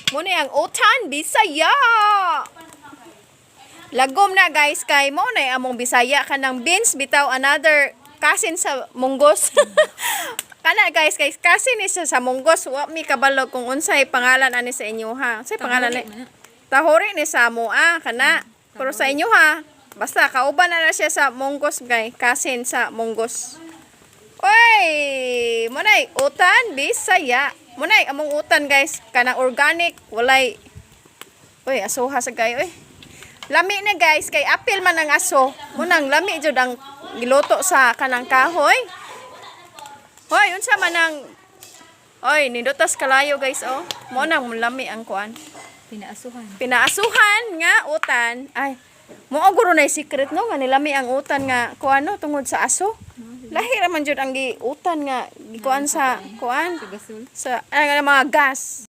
Muna ang utan Bisaya. Lagom na, guys, kay mo na among Bisaya kanang beans bitaw, another cousin sa munggos. Kana, guys, guys, cousin ni siya sa munggos. Wa mi kabalo kung unsay pangalan ani sa inyo ha. Unsay pangalan ni? Tahori ni sa mo ah kana. Pero sa inyo ha, basta kauban na na siya sa munggos, guys, cousin sa munggos. Oy, munay utan Bisaya. Munay among utan, guys, kanang organic, walay. Uy, asuha sa gay oy. Lami na, guys, kay apil man ang aso. Munang lami jud ang giluto sa kanang kahoy. Hoy, unsa man ang? Oy, nindutas kalayo, guys, oh. Mo nang lami ang kuan. Pinaasuhan. Pinaasuhan nga utan. Ay, mo guro na secret no nga nilami ang utan nga kuan no tungod sa aso. Lahi ra man jud ang giutan nga gikuan sa kuan Sa gasol. sa ay, nga mga gas.